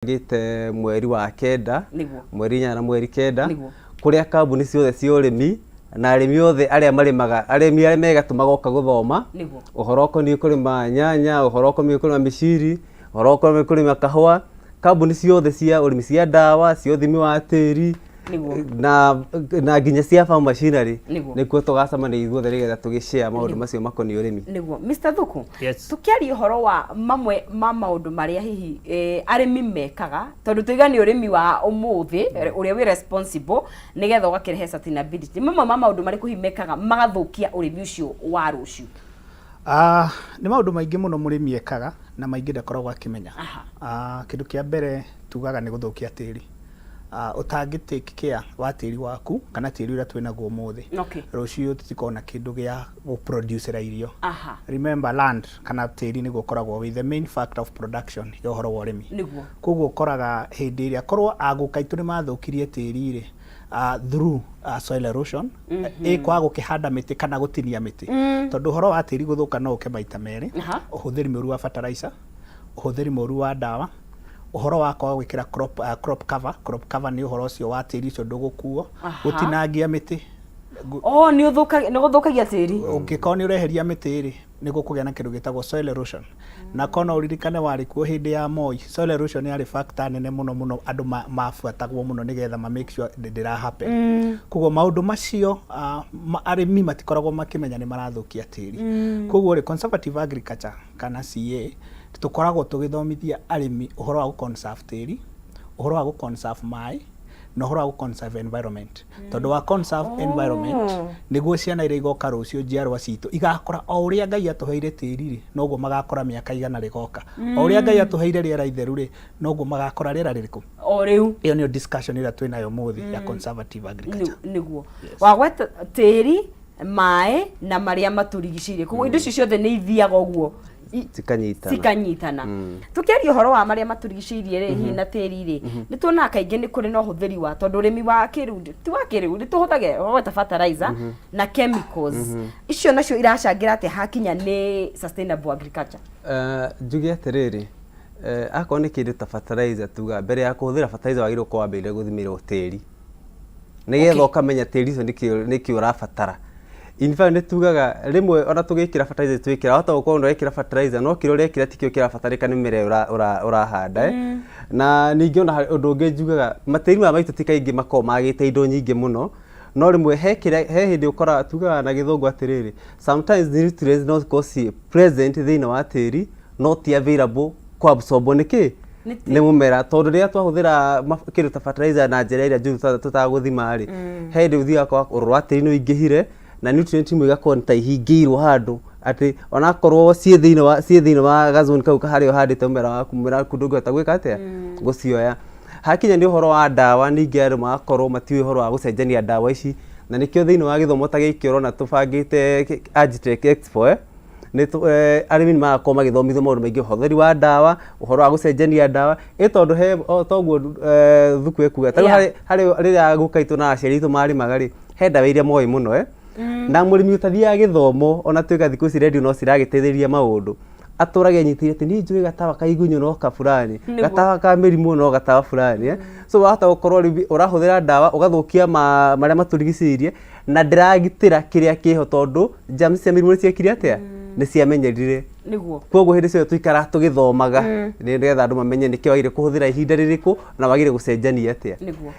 Gĩte mweri wa 9, 8 na mweri 9, kũrĩa kambuni ciothe cia ũrĩmi na arĩmi othe arĩa marĩmaga, arĩmi arĩa megatũ magoka gũthoma ũhoro ũkoniĩ kũrĩma nyanya, ũhoro ũkoniĩ kũrĩma mĩciri, ũhoro ũkoniĩ kũrĩma kahũa, kambuni ciothe cia ũrĩmi, cia ndawa, cia ũthimi wa tĩri, na nginya cia farm machinery. Nĩkuo tũgacemania ithuothe nĩgetha tũgĩshare maũndũ macio makoniĩ ũrĩmi. Nĩguo, Mr Thuku. Yes. Tukiaria ũhoro wa mamwe ma maũndũ marĩa hihi arĩmi mekaga, tondũ tuiga nĩ ũrĩmi wa ũmũthĩ ũrĩa wĩ responsible nĩgetha ũgakĩrehe sustainability, mamwe ma maũndũ marĩkũ hihi mekaga magathũkia ũrĩmi ũcio wa rũciũ? Ah, nĩ maũndũ maingĩ mũno mũrĩmi ekaga na maingĩ ndakoragwo akĩmenya. Ah, kĩndũ kĩa mbere tugaga nĩ gũthũkia tĩri. Ah, ũtangĩ take care wa tĩri waku kana tĩri ũrĩa twĩnaguo ũmũthĩ, rũciũ tũtikorwo na kĩndũ gĩa gũproducera irio. Remember, land kana tĩri nĩguo ũkoragwo wĩ the main factor of production ya ũhoro wa ũrĩmi. Koguo ũkoraga hĩndĩ ĩrĩa korwo agũka aitũ nĩ mathũkirie tĩri rĩ, through soil erosion, ĩ kwaga gũkĩhanda mĩtĩ kana gũtinia mĩtĩ, tondũ ũhoro wa tĩri gũthũka no ũke maita merĩ: ũhũthĩri mũru wa fertilizer, ũhũthĩri mũru wa ndawa, ũhoro wa kwaga gwĩkĩra crop cover. Crop cover nĩ ũhoro ũcio wa tĩri ũcio ndũgũkuo, gũtinangia mĩtĩ. Oh, nĩ gũthũkagia tĩri. Ũngĩkorwo nĩ ũreheria mĩtĩ rĩ, nĩ gũkũgĩa na kĩndũ gĩtagwo soil erosion. Na korwo no ũririkane warĩ kuo hĩndĩ ya Moi, soil erosion yarĩ factor nene mũno mũno, andũ mabuatagwo mũno nĩgetha ma make sure ndĩra happen. Koguo maũndũ macio arĩmi matikoragwo makĩmenya nĩ marathũkia tĩri. Koguo rĩ, conservative agriculture kana CA, tũkoragwo tũgĩthomithia arĩmi ũhoro wa gũ-conserve tĩri, ũhoro wa gũ-conserve maĩ na ũhoro wa gũ-conserve environment, tondũ wa conserve environment nĩguo ciana iria igoka rũciũ, njiarwa citũ, igakora o ũrĩa Ngai atũheire tĩri rĩ, noguo magakora mĩaka 100 rĩgoka. O ũrĩa Ngai atũheire rĩera itheru rĩ, noguo magakora rĩera rĩrĩkũ. O rĩu. Ĩyo nĩyo discussion ĩrĩa twĩ nayo ũmũthĩ ya conservative agriculture. Nĩguo wagweta tĩri, maĩ na marĩa matũrigicĩirie, koguo indo icio ciothe nĩ ithiaga ũguo cikanyitana. Cikanyitana. Tukiaria ũhoro wa marĩa matũrigicĩirie rĩ, hihi na tĩri rĩ, nĩ tuonaga kaingĩ nĩ kũrĩ na ũhũthĩri wa, tondũ ũrĩmi wa kĩrĩu ti wa kĩrĩu, nĩ tũhũthagĩra wagweta fertilizer na chemicals, icio nacio iracangĩra atĩa hakinya nĩ sustainable agriculture? Njuge atĩrĩrĩ, akorwo nĩ kĩndũ ta fertilizer, tuga mbere ya kũhũthĩra fertilizer wagĩrĩirwo gũkorwo wambĩrĩria gũthimĩrwo tĩri nĩgetha ũkamenya tĩri ũcio nĩkĩ ũrabatara. In fact, nĩ tugaga rĩmwe ona tũgĩkĩra fertilizer, twĩkĩra wahota gũkorwo nĩ ũrekĩra fertilizer no kĩrĩa ũrekĩra tikĩo kĩrabatarĩka nĩ mĩmera ĩyo ũrahanda, eh. Na ningĩ ona harĩ ũndũ ũngĩ njugaga, matĩri maya maitũ ti kaingĩ makoragwo magĩte indo nyingĩ mũno, no rĩmwe he kĩrĩa, he hĩndĩ ũkoraga, tugaga na Gĩthũngũ atĩrĩrĩ, sometimes nutrients no cikorwo ci present thĩinĩ wa tĩri no ti available kũabsorbwo nĩ kĩ? Nĩ tĩri. Nĩ mũmera, tondũ rĩrĩa twahũthĩra kĩndũ ta fertilizer na njĩra ĩrĩa njũru tũtagũthima rĩ, he hĩndĩ ũthiaga kwa ũrũrũ wa tĩri nĩ ũingĩhire na nutrient imwe igakorwo nĩ ta ihingĩirwo handũ atĩ onakorwo ciĩ thĩinĩ wa gazoni kau harĩa ũhandĩte mũmera waku, mũmera waku ndũngĩhota gwĩka atĩa? Gũcioya. Hakinya nĩ ũhoro wa ndawa, ningĩ andũ magakorwo matiũĩ ũhoro wa gũcenjania ndawa ici, na nĩkĩo thĩinĩ wa gĩthomo ta gĩkĩ ũrona tũbangĩte Agritech Expo, arĩmi nĩ magakorwo magĩthomithio maũndũ maingĩ, ũhũthĩri wa ndawa, ũhoro wa gũcenjania ndawa, ĩ tondũ he o toguo Thuku ekuga ta rĩu harĩ rĩrĩa guka itũ na aciari aitũ marĩmaga rĩ, he ndawa iria moĩ mũno, na mũrĩmi ũtathiaga gĩthomo, ona tuĩka thikũ ici rendio no ciragĩteithĩrĩria maũndũ, atũraga enyitĩrĩire atĩ niĩ njũĩ gatawa ka igunyũ no ka fulani, gatawa ka mĩrimũ no gatawa fulani, eh. So wahota gũkorwo rĩu ũrahũthĩra ndawa ũgathũkia marĩa matũrigicĩirie na ndĩragitĩra kĩrĩa kĩho, tondũ germs cia mĩrimũ nĩ ciekire atĩa? Nĩ ciamenyerire. Koguo hĩndĩ ciothe tũikaraga tũgĩthomaga nĩgetha andũ mamenye nĩkĩ wagĩrĩire kũhũthĩra ihinda rĩrĩkũ na wagĩrĩire gũcenjania atĩa.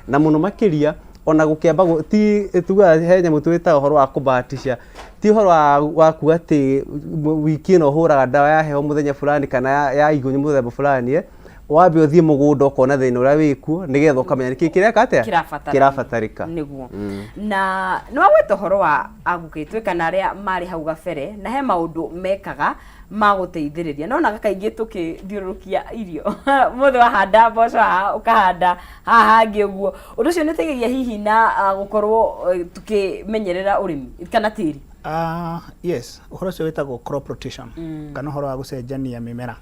Na mũno makĩria ona gũkĩamba ti tugaga he nyamũ twĩtaga ũhoro wa kũbahatisha, ti ũhoro wa kuga atĩ wiki ĩno ũhũraga ndawa ya heho mũthenya fulani kana ya igunyũ mũthemba fulani, eh. Wambe ũthiĩ mũgũnda ũkona thĩna ũrĩa wĩkuo nĩgetha ũkamenya nĩkĩ kĩreka atĩa? Kĩrabatarania. Kĩrabatarĩka. Nĩguo, na nĩ wagweta ũhoro wa agũkĩtwe kana arĩa marĩ hau gabere, na he maũndũ mekaga ma gũteithĩrĩria. Nonaga kaingĩ tũkĩthiũrũrũkia irio, mũthĩ wahanda mboco haha, ũkahanda haha hangĩ ũguo, ũndũ ũcio nĩ ũteithagia hihi na gũkorwo tũkĩmenyerera ũrĩmi kana tĩri? Yes, ũhoro ũcio wĩtagwo crop rotation kana ũhoro wa gũcenjania mĩmera,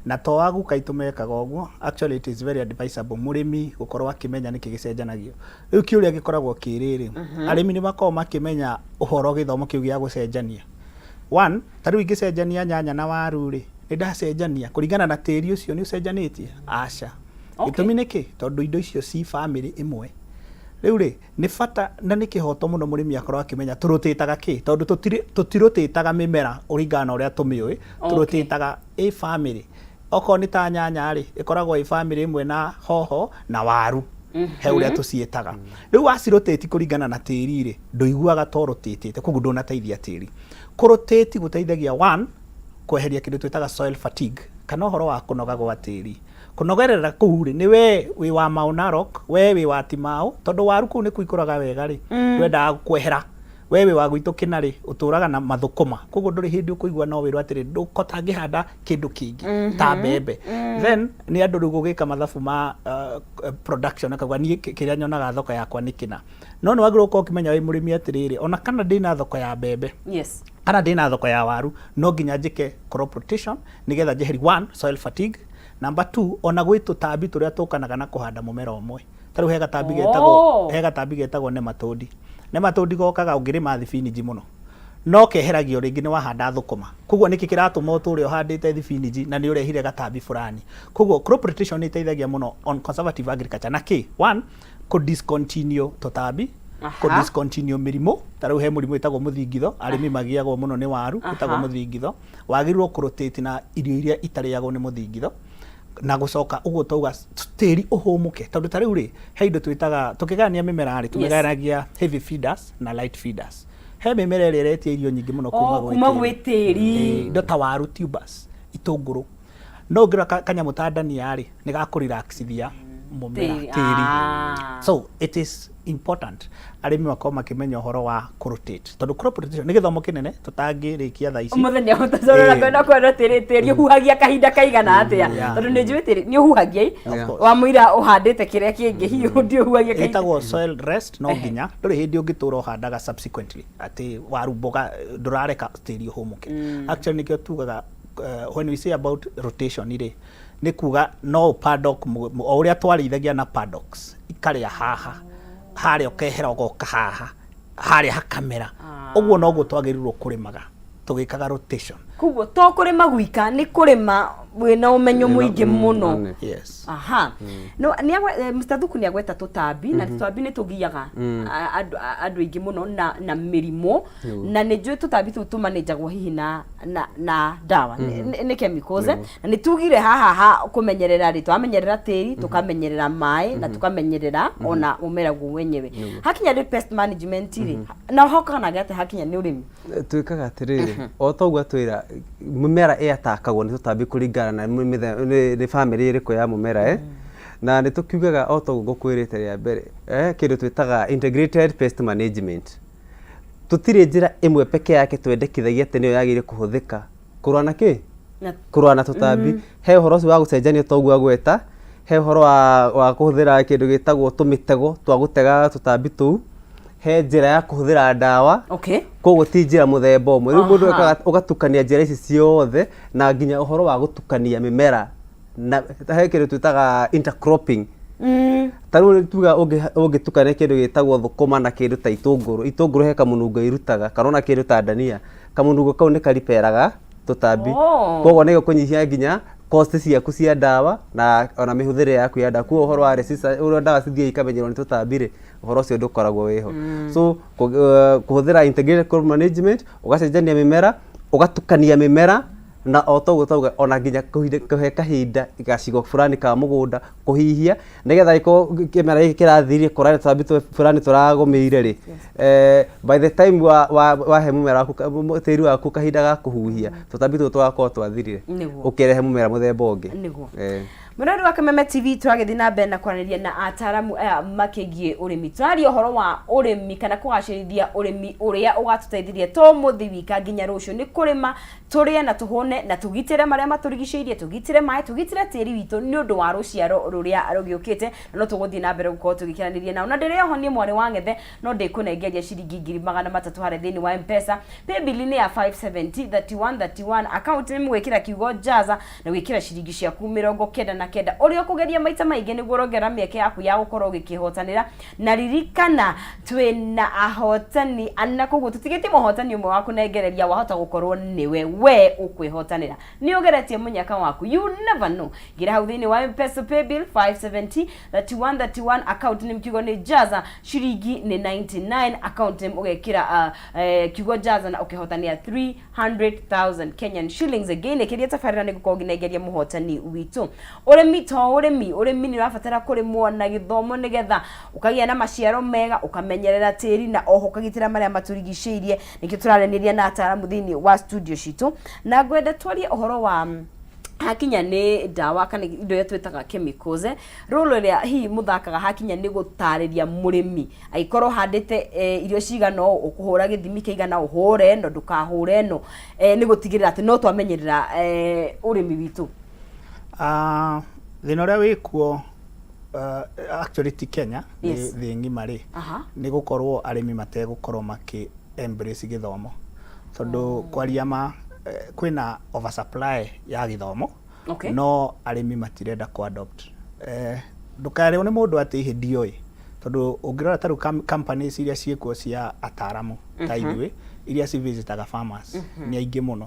na to aguka aitũ mekaga ũguo. Actually, it is very advisable mũrĩmi gũkorwo akĩmenya nĩkĩ gĩcenjanagio. Rĩu kĩũria gĩkoragwo kĩ rĩrĩ, arĩmi nĩ makoragwo makĩmenya ũhoro gĩthomo kĩu gĩa gũcenjania? One, ta rĩu ingĩcenjania nyanya na waru rĩ, nĩ ndacenjania kũringana na tĩri ũcio nĩ ũcenjanĩtie? Aca. Gĩtũmi nĩ kĩ? Tondũ indo icio ci bamĩrĩ ĩmwe. Rĩu rĩ, nĩ bata na nĩ kĩhoto mũno mũrĩmi akorwo akĩmenya tũrũtĩtaga kĩ, tondũ tũtirũtĩtaga mĩmera kũringana na ũrĩa tũmĩũĩ, tũrũtĩtaga ĩ bamĩrĩ. Okorwo nĩ ta nyanya rĩ, ĩkoragwo ĩ bamĩrĩ ĩmwe na hoho na waru, he ũrĩa tũciĩtaga. Rĩu wacirũtĩti kũringana na tĩri rĩ, ndũiguaga ta ũrũtĩtĩte, koguo ndũnateithia tĩri. Kũrũtĩti gũteithagia one, kweheria kĩndũ twĩtaga soil fatigue, kana ũhoro wa kũnoga gwa tĩri. Kũnogerera kũu rĩ, nĩ we wĩ wa Mau Narok, we wĩ wa Timau, tondũ waru kũu nĩkuo ikũraga wega rĩ, ndwendaga kwehera. We wĩ wa gwitũ Kĩnarĩ, ũtũraga na mathũkũma, koguo ndũrĩ hĩndĩ ũkũigua no wĩrwo atĩrĩ, ndũkotangĩhanda kĩndũ kĩngĩ ta mbembe. Then nĩ andũ rĩu gũgĩka mathabu ma production, akauga niĩ kĩrĩa nyonaga thoko yakwa nĩ kĩna. No nĩ wagĩrĩirwo gũkorwo ũkĩmenya wĩ mũrĩmi atĩrĩrĩ, ona kana ndĩna thoko ya mbembe, kana ndĩna thoko ya waru, no nginya njĩke crop rotation nĩgetha njeherie one, soil fatigue, number two, ona gwĩ tũtambi tũrĩa tũkanaga na kũhanda mũmera ũmwe. Ta rĩu he gatambi getagwo he gatambi getagwo nematode. Nematode gokaga ũngĩrĩma thibinji mũno, no keheragio rĩngĩ nĩ wahanda thũkũma. Koguo nĩkĩ kĩratũma ũtũre ũhandĩte thibinji na nĩ ũrehire gatambi fulani. Koguo crop rotation nĩ ĩteithagia mũno on conservative agriculture. Na kĩ? One, kũ discontinue tũtambi, kũ discontinue mĩrimũ. Ta rĩu he mũrimũ wĩtagwo mũthingitho, arĩmi magiagwo mũno nĩ waru, wĩtagwo mũthingitho. Wagĩrĩirwo kũ rotate na irio iria itarĩagwo nĩ mũthingitho. Na gũcoka ũguo twauga tĩri ũhũmũke, tondũ ta rĩu rĩ, he indo twĩtaga tũkĩgayania mĩmera rĩ, tũmĩgayanagia heavy feeders na light feeders. He mĩmera ĩrĩa ĩretia irio nyingĩ mũno kuma gwĩ kuma gwĩ tĩri. Indo ta waru, tubers, itũngũrũ. No ũngĩrora kanyamũ ta ndania rĩ, nĩ gakũrelaxithia mũmera, tĩri. So it is important arĩmi makorwo makĩmenya ũhoro wa kũrotate, tondũ crop rotation nĩ gĩthomo kĩnene tũtangĩrĩkia thaa ici. Mũthenya ũtacora kwenda kwenda tĩri, tĩri ũhuhagia kahinda kaigana atĩa? Tondũ nĩ njũĩ tĩri nĩ ũhuhagia wa mũira ũhandĩte kĩrĩa kĩngĩ, hihi ndiũhuhagia kahinda. Ĩtagwo soil rest. No nginya, ndũrĩ hĩndĩ ũngĩtũra ũhandaga subsequently atĩ waru, mboga, ndũrareka tĩri ũhũmũke. Actually nĩkĩo tugaga when we say about rotation rĩ, nĩ kuga no paddock o ũrĩa twarĩithagia na paddocks ikarĩa haha harĩa, ũkehera ũgoka haha harĩa hakamera, ũguo noguo twagĩrĩirwo kũrĩmaga tũgĩkaga rotation. Koguo to kũrĩma gwika, nĩ kũrĩma wĩna ũmenyo mũingĩ mũno. Yes. Aha, no nĩ Mr. Thuku nĩ agweta tũtambi, na tũtambi nĩ tũgiaga andũ aingĩ mũno na mĩrimũ, na nĩ njũĩ tũtambi tũu tũmanĩnjagwo hihi na ndawa, nĩ chemicals, na nĩ tugire haha ha kũmenyerera rĩ, twamenyerera tĩri, tũkamenyerera maĩ, na tũkamenyerera ona mũmera guo wenyewe. Hakinya nĩ pest management rĩ, na hokanaga atĩ hakinya nĩ ũrĩmi? Twĩkaga atĩrĩrĩ, o ta ũguo atwĩra, mĩmera ĩatakagwo nĩ tũtambi kũringana na nĩ bamĩrĩ ĩrĩkũ ya mũmera, na nĩ tũkiugaga o ta ũguo ngũkwĩrĩte rĩa mbere, kĩndũ twĩtaga integrated pest management. Tũtirĩ njĩra ĩmwe peke yake twendekithagia atĩ nĩyo yagĩrĩire kũhũthĩka kũrũa na kĩ, kũrũa na tũtambi. He ũhoro ũcio wa gũcenjania ta ũguo agweta, he ũhoro wa kũhũthĩra kĩndũ gĩtagwo tũmĩtego twa gũtega tũtambi tũu, he njĩra ya kũhũthĩra ndawa. Koguo ti njĩra mũthemba ũmwe. Rĩu mũndũ ekaga ũgatukania njĩra ici ciothe, na nginya ũhoro wa gũtukania mĩmera, na he kĩndũ twĩtaga intercropping. Ta rĩu tuga ũngĩtukania kĩndũ gĩtagwo thũkũma na kĩndũ ta itũngũrũ, itũngũrũ he kamũnungo irutaga, kana ona kĩndũ ta ndania, kamũnungo kau nĩ kariperaga tũtambi. Koguo nĩ gũkũnyihia nginya cost ciaku cia ndawa na ona mĩhũthĩre yaku ya ndawa. Koguo ũhoro wa resistance, ũrĩa ndawa cithiaga ikamenyerwo nĩ tũtambi rĩ, ũhoro ũcio ndũkoragwo wĩho. So kũhũthĩra integrated crop management, ũgacenjania mĩmera, ũgatukania mĩmera, na o toguo twauga, ona nginya kũhe kahinda gacigo fulani ka mũgũnda kũhihia, nĩgetha angĩkorwo kĩmera gĩkĩ kĩrathirire kũrarĩ tũtambi fulani tũragũmĩire rĩ, by the time wahe mũmera waku tĩri waku kahinda ga kũhuhia, tũtambi tũtũ tũgakorwo twathirire, ũkĩrehe mũmera mũthemba ũngĩ. Mwĩrori wa Kameme TV, tũragĩthiĩ na mbere na kwaranĩria na ataaramu aya makĩgiĩ ũrĩmi. Tũraria ũhoro wa ũrĩmi kana kũgacĩrithia ũrĩmi ũrĩa ũgatũteithĩria to mũthĩ wika nginya rũciũ. Nĩ kũrĩma tũrĩe na tũhũne na tũgitĩre marĩa matũrigicĩirie, tũgitĩre maĩ, tũgitĩre tĩri witũ nĩ ũndũ wa rũciaro rũrĩa rũgĩũkĩte. Na no tũgũthiĩ na mbere gũkorwo tũgĩkiranĩria nao, na ndĩrĩ oho niĩ mwarĩ wa ng'ethe, no ndĩkũnengeria ciringi 300,000 harĩa thĩinĩ wa M-Pesa. Paybill nĩ ya 570 31 31, account nĩ mũgwĩkĩra kiugo Jaza na gwĩkĩra ciringi ciaku 95. 9. Ũrĩa ũkũgeria maita maingĩ nĩguo ũrongerera mĩeke yaku ya gũkorwo ũgĩkĩhotanĩra. Na ririkana twĩna ahotani ana, koguo tũtigĩtie mũhotani ũmwe wa kũnengereria, wahota gũkorwo nĩwe we ũkwĩhotanĩra. Nĩ ũgeretie mũnyaka waku, you never know. Ngira hau thĩinĩ wa M-Pesa paybill 570 31 31, account name kiugo nĩ Jaza, ciringi nĩ 99, account name ũgekĩra kiugo Jaza na ũkĩhotanĩa 300,000 Kenyan shillings. Again, ĩkĩria tabarĩra nĩ gũkorwo ngĩnengeria mũhotani witũ. Ũrĩmi to ũrĩmi, ũrĩmi nĩ ũrabatara kũrĩmwo na gĩthomo nĩgetha ũkagĩa na maciaro mega, ũkamenyerera tĩri na oho ũkagitĩra marĩa matũrigicĩirie. Nĩkĩo tũraranĩria na ataramu thĩinĩ wa studio citũ, na ngwenda twarie ũhoro wa hakinya nĩ ndawa kana indo iria twĩtaga chemicals, role ĩrĩa hihi mũthakaga hakinya nĩ gũtarĩria mũrĩmi angĩkorwo handĩte irio cigana ũũ, ũkũhũra gĩthimi kĩigana, ũhũre ĩno, ndũkahũre ĩno, nĩ gũtigĩrĩra atĩ no twamenyerera ũrĩmi witũ. Thĩna ũrĩa wĩkuo actually ti Kenya, nĩ thĩ ng'ima rĩ, nĩ gũkorwo arĩmi mategũkorwo makĩ embrace gĩthomo, tondũ kwaria ma kwĩna oversupply ya gĩthomo, no arĩmi matirenda kũ adopt. Ndũkarĩo nĩ mũndũ atĩ ihe ndioĩ, tondũ ũngĩrora ta rĩu companies iria ciĩkuo cia ataramu ta ithuĩ iria ci visitaga farmers nĩ aingĩ mũno,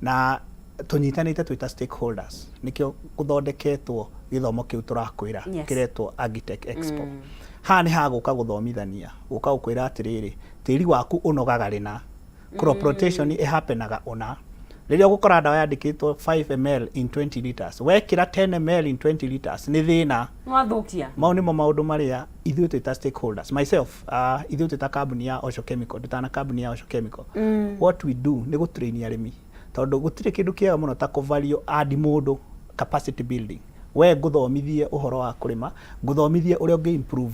na tũnyitanĩte twĩ ta stakeholders, nĩkĩo gũthondeketwo gĩthomo kĩu tũrakwĩra kĩretwo Agritech Expo. Haha nĩ hagũka gũthomithania, gũka gũkwĩra atĩrĩrĩ, tĩri waku ũnogaga rĩna, crop rotation ĩhapenaga ũna, rĩrĩa ũgũkora ndawa yandĩkĩtwo 5 ml in 20 liters, wekĩra 10 ml in 20 liters nĩ thĩna. Nĩwathũkia. Mau nĩmo maũndũ marĩa ithuĩ twĩ ta stakeholders, myself, ithuĩ twĩ ta kambuni ya Osho Chemical, ndĩ kambuni ya Osho Chemical, what we do nĩ gũtrain arĩmi, tondũ gũtirĩ kĩndũ kĩega mũno ta kũ value add mũndũ, capacity building. We ngũthomithie ũhoro wa kũrĩma, ngũthomithie ũrĩa ũngĩ improve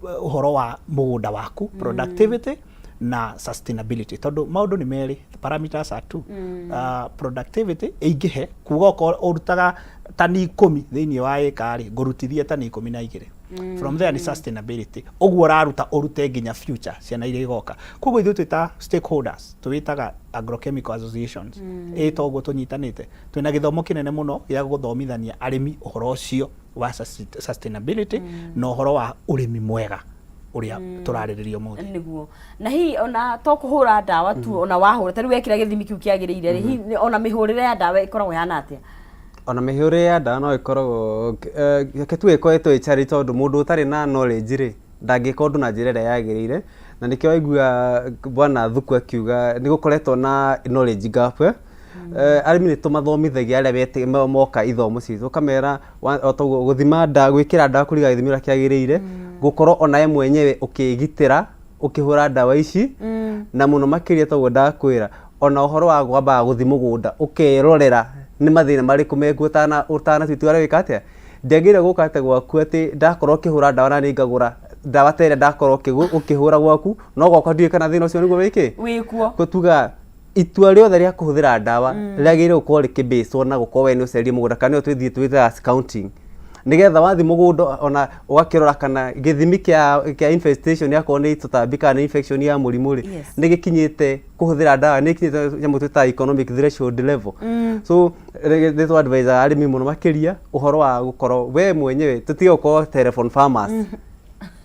ũhoro wa mũgũnda waku, productivity na sustainability, tondũ maũndũ nĩ merĩ, the parameters are two. Productivity ĩingĩhe, kuga okorwo ũrutaga tani 10 thĩinĩ wa ĩka rĩ, ngũrutithie tani 12. From there ni sustainability, ũguo ũraruta ũrute nginya future ciana iria igoka. Koguo ithuĩ twĩ ta stakeholders, twĩtaga agrochemical associations, ĩ toguo tũnyitanĩte, twĩna gĩthomo kĩnene mũno gĩa gũthomithania arĩmi ũhoro ũcio wa sustainability na ũhoro wa ũrĩmi mwega ũrĩa tũrarĩrĩria ũmũthĩ. Nĩguo, na hihi ona to kũhũra ndawa tu, ona wahũra ta rĩu wekĩra gĩthimi kĩu kĩagĩrĩire rĩ, hihi ona mĩhũrĩre ya ndawa ĩkoragwo ĩhana atĩa? Ona mĩhũrĩre ya ndawa no ĩkoragwo, reke tuge, ĩkoretwo ĩ challenge, tondũ mũndũ ũtarĩ na knowledge rĩ, ndangĩka ũndũ na njĩra ĩrĩa yagĩrĩire, na nĩkĩo waigua bwana Thuku akiuga nĩ gũkoretwo na knowledge gap. Arĩmi nĩ tũmathomithagia arĩa moka ithomo citũ, ũkamera o toguo gũthima ndawa, gwĩkĩra ndawa kũringana na gĩthimi ũrĩa kĩagĩrĩire, gũkorwo ona we mwenyewe ũkĩgitĩra ũkĩhũra ndawa ici, na mũno makĩria toguo ndakwĩra, ona ũhoro wa kwambaga gũthiĩ mũgũnda ũkerorera nĩ mathĩna marĩkũ mekuo ũtanatua itua rĩa gwĩka atĩa. Ndiagĩrĩire gũka atĩ gwaku atĩ ndakorwo ũkĩhũra ndawa na nĩ ngagũra ndawa ta ĩrĩa ndakorwo ũkĩhũra gwaku, no gwakwa ndiũĩ kana thĩna ũcio nĩguo wĩkĩ wĩkuo. Tuga itua rĩothe rĩa kũhũthĩra ndawa rĩagĩrĩire gũkorwo rĩkĩbĩcwo na gũkorwo we nĩ ũcerie mũgũnda, kana nĩyo twĩthiĩ twĩtaga scouting, nĩgetha wathiĩ mũgũnda ona ũgakĩrora kana gĩthimi kĩa infestation, akorwo nĩ tũtambi kana nĩ infection ya mũrimũ rĩ, nĩ gĩkinyĩte kũhũthĩra ndawa, nĩ gĩkinyĩte nyamũ twĩtaga economic threshold level. So nĩ tũ advise arĩmi mũno makĩria ũhoro wa gũkorwo we mwenyewe, tũtige gũkorwo telephone farmers.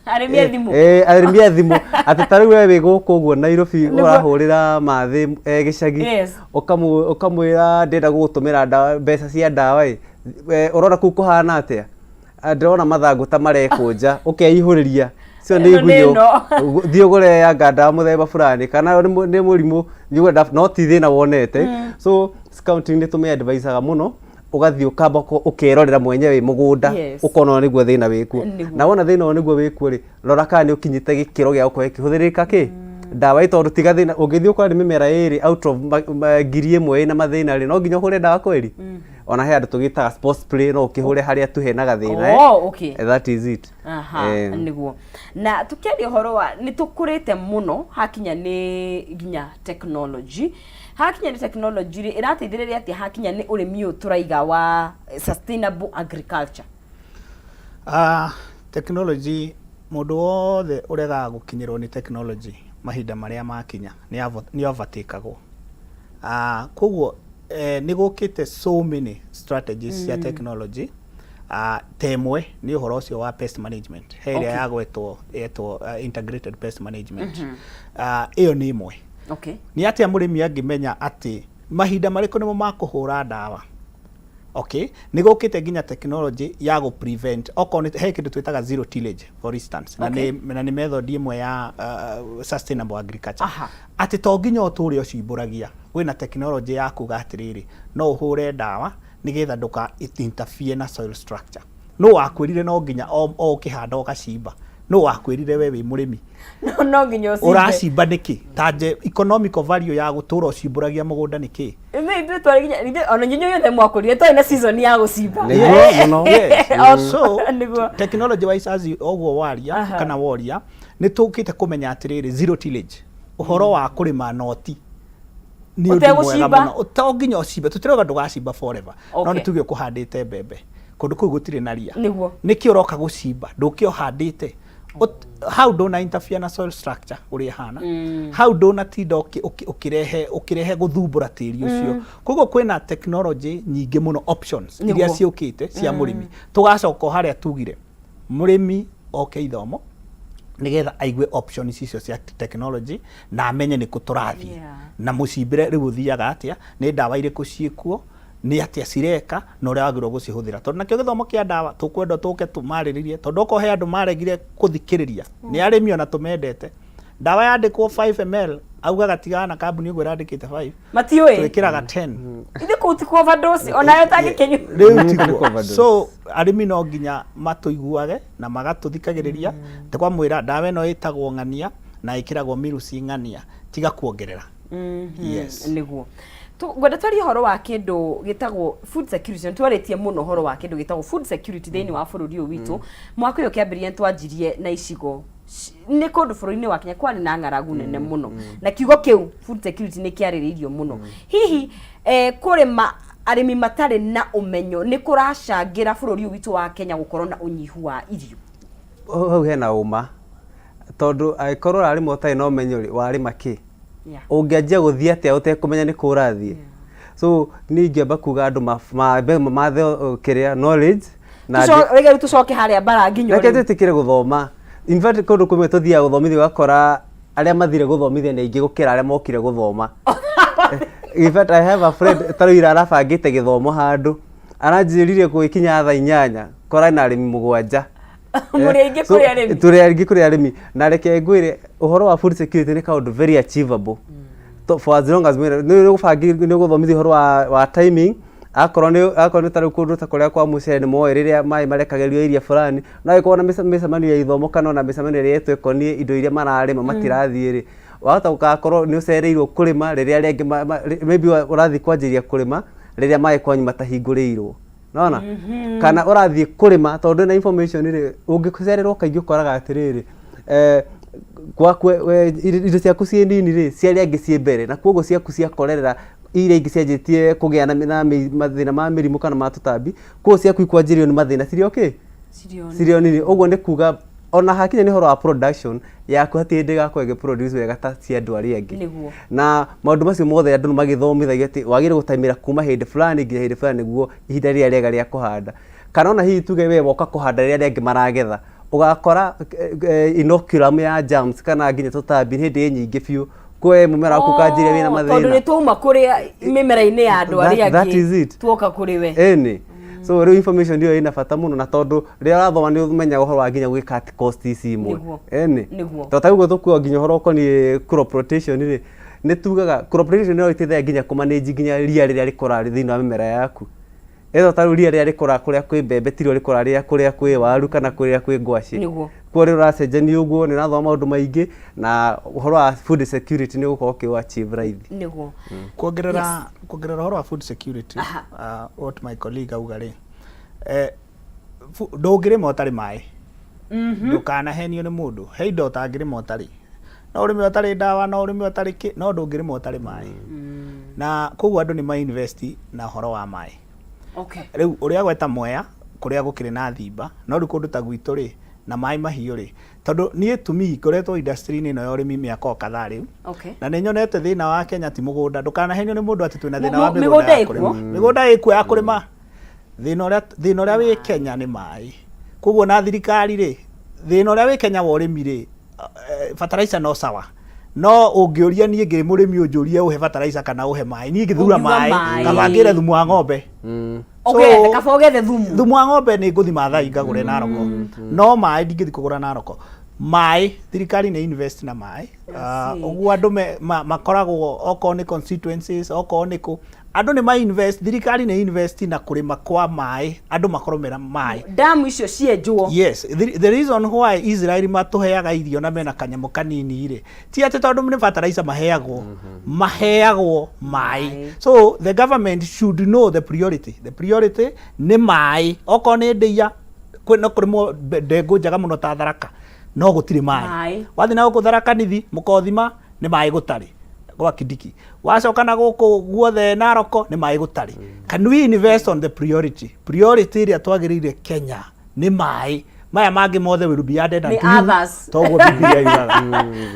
Arĩmi a thimũ. Arĩmi a thimũ, atĩ ta rĩu we wĩ gũkũ ũguo Nairobi, ũrahũrĩra mathĩ gĩcagi, ũkamwĩra ndĩrenda gũgũtũmĩra ndawa, mbeca cia ndawa ĩ. Ũrona kũu kũhana atĩa? Ah, ndĩrona mathangũ ta marekũnja, ũkeihũrĩria cio nĩ Ĩno nĩ igunyũ. ĩno. Thiĩ ũgũre anga ndawa mũthemba fulani, kana nĩ mũrimũ, thiĩ ũgũre ndawa, no ti thĩna wonete. So scouting nĩ tũmĩ advisaga mũno, ũgathiĩ ũkamba ũkerorera mwenyewe wĩ mũgũnda, ũkona ũyũ nĩguo thĩna wĩkuo. Na wona thĩna ũyũ nĩguo wĩkuo rĩ, rora kana nĩ ũkinyĩte gĩkĩro gĩa gũkorwo ĩkĩhũthĩrĩka kĩ ndawa ĩ, tondũ tiga thĩna ũngĩthiĩ ũkore nĩ mĩmera ĩrĩ out of 1000 ĩna mathĩna rĩ, no nginya ũhũre ndawa kweri. Ona he andũ tũgĩtaga spot spray, no ũkĩhũre harĩa tu hena gathĩna. Oh, okay. That is it. Aha, nĩguo. Na tũkĩaria ũhoro wa nĩ tũkũrĩte mũno hakinya nĩ nginya technology, hakinya nĩ technology rĩ, ĩrateithĩrĩria atĩa hakinya nĩ ũrĩmi ũyũ tũraiga wa sustainable agriculture? Technology, mũndũ wothe ũregaga gũkinyĩrwo nĩ technology mahinda marĩa makinya nĩ overtakagwo. Koguo nĩ gũkĩte so many strategies cia technology. Ta ĩmwe nĩ ũhoro ũcio wa pest management, he ĩrĩa yagwetwo yetwo integrated pest management. Ĩyo nĩ ĩmwe. Nĩ atĩa mũrĩmi angĩmenya atĩ mahinda marĩkũ nĩmo ma kũhũra ndawa? Okay, nĩ gũkĩte nginya technology ya gũ prevent okorwo nĩ he kĩndũ twĩtaga zero tillage, for instance, na nĩ na nĩ method ĩmwe ya sustainable agriculture, atĩ to nginya ũtũre ũcimbũragia. Kwĩna technology ya kuga atĩrĩrĩ, no ũhũre ndawa nĩgetha ndũka interfere na soil structure. No wakwĩrire no nginya o ũkĩhanda ũgacimba? No wakwĩrire we wĩ mũrĩmi No nginya ũcimbe? Ũracimba nĩkĩ? Ta nje economical value ya gũtũra ũcimbũragia mũgũnda nĩ kĩ? Ithuĩ twarĩ nginya ona inyuĩ othe mwakũrire twarĩ na season ya gũcimba. Nĩguo mũno. Yes. So technology wise, as you ũguo waria kana woria, nĩ tũkĩte kũmenya atĩrĩrĩ, zero tillage, ũhoro wa kũrĩma noti nĩ ũndũ mwega Ũtegũcimba? mũno. To nginya ũcimbe, tũtirauga ndũgacimba forever, no nĩ tuge ũkũhandĩte mbembe kũndũ kũu gũtirĩ na ria, nĩkĩ ũroka gũcimba? Ndũke ũhandĩte hau ndũna interfere na soil structure ũrĩa ĩhana hau, ndũnatinda ũkĩrehe gũthumbũra tĩri ũcio. Koguo kwĩna technology nyingĩ mũno, options iria ciũkĩte cia mũrĩmi. Tũgacoka o harĩa tugire mũrĩmi oke ithomo nĩgetha aigue options icio cia technology na amenye nĩkũ tũrathiĩ na mũcimbĩre rĩu ũthiaga atĩa, nĩ ndawa irĩkũ ciĩkuo, nĩ atĩa cireka, na ũrĩa wagĩrĩirwo gũcihũthĩra. Tondũ nakĩo gĩthomo kĩa ndawa tũkwenda tũke tũmarĩrĩrie, tondũ okorwo he andũ maregire gũthikĩrĩria nĩ arĩmi, ona tũmendete. Ndawa yandĩkwo 5 ml, augaga tigana na kambuni ũguo ĩrandĩkĩte 5, Matiũĩ. Twĩkĩraga 10. Ithuĩ kũu ti ku overdose onayo tangĩkĩnyua. Rĩu Nĩ tiguo. overdose. So arĩmi no nginya matũiguage na magatũthikagĩrĩria kwamwĩra ndawa ĩno ĩtagwo ng'ania na ĩkĩragwo miruci ng'ania, tiga kuongerera. Yes. Nĩguo ngwenda twarie ũhoro wa kĩndũ gĩtagwo food security. Nĩ twarĩtie mũno ũhoro wa kĩndũ gĩtagwo food security thĩinĩ wa bũrũri ũyũ witũ. Mwaka ũyũ ũkĩambĩrĩria nĩ twanjirie na icigo nĩ kũndũ bũrũri-inĩ wa Kenya kwarĩ na ng'aragu nene mũno, na kiugo kĩu food security nĩ kĩarĩrĩirio mũno. Hihi kũrĩma arĩmi matarĩ na ũmenyo nĩ kũracangĩra bũrũri ũyũ witũ wa Kenya gũkorwo na ũnyihu wa irio? Hau hena ũma, tondũ angĩkorwo ũrarĩma ũtarĩ na ũmenyo rĩ, warĩma kĩ? Ũngĩanjia gũthiĩ atĩa ũtekũmenya nĩ kũ ũrathiĩ? So niĩ ingĩamba kuga andũ mambe mamathe kĩrĩa knowledge na Reke rĩu tũcoke harĩa mbara nginya reke rĩu. Twĩtĩkĩre gũthoma. In fact, kũndũ kũmwe tũthiaga gũthomithia ũgakora arĩa mathire gũthomithia nĩ aingĩ gũkĩra arĩa mokire gũthoma. In fact, I have a friend ta rĩu ira arabangĩte gĩthomo handũ, aranjĩrire gũgĩkinya thaa 8 kora na arĩmi 7. Mũrĩ aingĩ kũrĩ arĩmi. Tũrĩ aingĩ kũrĩ arĩmi. Na reke ngwĩre, ũhoro wa food security nĩ kaũndũ very achievable for as long as nĩ ũgũbangi nĩ ũgũthomithia ũhoro wa timing. Akorwo nĩ ta rĩu kũndũ ta kũrĩa kwa mũcere nĩ moĩ rĩrĩa maĩ marekagĩrio area fulani, no angĩkorwo na mĩcemanio ya ithomo kana ona mĩcemanio ĩrĩa ĩtwo ĩkoniĩ indo iria mararĩma matirathiĩ rĩ, wahota gũgakorwo nĩ ũcereirwo kũrĩma rĩrĩa arĩa angĩ maybe ũrathiĩ kwanjĩrĩria kũrĩma rĩrĩa maĩ kwanyu matahingũrĩirwo, nona kana ũrathiĩ kũrĩma tondũ ndũrĩ na information rĩ. Ũngĩcererwo kaingĩ ũkoraga atĩrĩrĩ, gwaku indo ciaku ciĩ nini rĩ, cia arĩa angĩ ciĩ mbere, na koguo ciaku ciakorerera iria ingĩ cianjĩtie kũgĩa na mathĩna ma mĩrimũ kana ma tũtambi, koguo ciaku ikwanjĩrĩrio nĩ mathĩna cirĩ okay cirĩ o nini. Ũguo nĩ kuga ona hakinya nĩ ũhoro wa production yaku, hatirĩ hĩndĩ ĩgakorwo ĩgĩ produce wega ta cia andũ arĩa angĩ. Na maũndũ macio mothe andũ nĩ magĩthomithagio atĩ wagĩrĩirwo gũtaimĩra kuma hĩndĩ fulani nginya hĩndĩ fulani nĩguo ihinda rĩrĩa rĩega rĩa kũhanda. Kana ona hihi tuge we woka kũhanda rĩrĩa arĩa angĩ maragetha, ũgakora inoculum ya germs kana nginya tũtambi hĩndĩ ĩ nyingĩ biũ, kwe mũmera waku ũkanjĩrĩria wĩna Oh, tondũ mathĩna. Nĩ twauma kũrĩa mĩmera-inĩ ya andũ arĩa That angĩ is it. tuoka kũrĩ we. Ĩni, so rĩu information ĩyo ĩna bata mũno, na tondũ rĩrĩa ũrathoma nĩ ũmenyaga ũhoro wa nginya gwĩka cut cost ici imwe. Ĩni. To ta ũguo tũkuo nginya ũhoro ũkoniĩ crop rotation rĩ, nĩ tugaga crop rotation no ĩteithagia nginya kũ manage nginya ria rĩrĩa rĩkũraga thĩinĩ wa mĩmera yaku. Ĩno ta rĩu ria rĩrĩa rĩkũraga kũrĩa kwĩ mbembe tirĩo rĩkũraga rĩrĩa kũrĩa kwĩ waru kana kũrĩa kwĩ ngwacĩ. Koguo rĩrĩa ũracenjania ũguo nĩ ũrathoma maũndũ maingĩ, na ũhoro wa food security nĩ ũgũkorwo ũkĩ achieve raithi. Kuongerera ũhoro wa food security, what my colleague auga rĩ, ndũngĩrĩma ũtarĩ maĩ. Ndũkanahenio nĩ mũndũ, he indo ũtangĩrĩma ũtarĩ, no ũrĩme ũtarĩ ndawa, no ũrĩme ũtarĩ kĩ, no ndũngĩrĩma ũtarĩ maĩ. Na koguo andũ nĩ ma invest na ũhoro wa maĩ. Rĩu ũrĩa gweta Mwea kũrĩa gũkĩrĩ na thimba, no rĩu kũndũ ta gwitũ rĩ, na maĩ mahiũ rĩ, tondũ niĩ tumi ngoretwo industry-inĩ ĩno ya ũrĩmi mĩaka o kadhaa rĩu, na nĩ nyonete thĩna wa Kenya ti mũgũnda. Ndũkanahenio nĩ mũndũ atĩ twĩna thĩna wa Mĩgũnda mĩgũnda ya ĩkuo. kũrĩma. Mĩgũnda ĩkuo ya kũrĩma. Thĩna ũrĩa wĩ Kenya nĩ maĩ. Koguo na thirikari rĩ, thĩna ũrĩa wĩ Kenya wa ũrĩmi rĩ, fertilizer no sawa, no ũngĩũria niĩ ngĩ mũrĩmi, ũnjũrie ũhe fertilizer kana ũhe maĩ, niĩ ngĩthura Ũngiuga maĩ. Maĩ. Kaba ngĩre thumu wa ng'ombe. Ũgethe kaba ũgethe thumu. Thumu wa ng'ombe nĩ ngũthi Mathai ngagũre Naroko, no maĩ ndingĩthi kũgũra Naroko. Maĩ, thirikari nĩ invest na maĩ. See. Ũguo andũ makoragwo okorwo nĩ constituencies, okorwo nĩ kũ, andũ nĩ ma invest, thirikari nĩ invest na kũrĩma kwa maĩ, andũ makorwo mena maĩ. Ndamu icio cienjwo. Yes, the reason why Israel matũheaga irio na mena kanyamũ kanini rĩ, ti atĩ tondũ nĩ fertilizer maheagwo maĩ. Maĩ. So the government should know the priority. The priority nĩ maĩ. Okorwo nĩ ndĩia, no kũrĩmwo ndengũ njega mũno ta Tharaka, no gũtirĩ maĩ. Maĩ. Wathiĩ na gũkũ Tharaka Nithi, Mũkothima, nĩ maĩ gũtarĩ gwa Kindiki. Wacoka na gũkũ guothe Naroko, nĩ maĩ gũtarĩ. Can we invest on the priority? Priority ĩrĩa twagĩrĩire Kenya nĩ maĩ. Maya mangĩ mothe will be added Nĩ unto you. others. Toguo Biblia yugaga.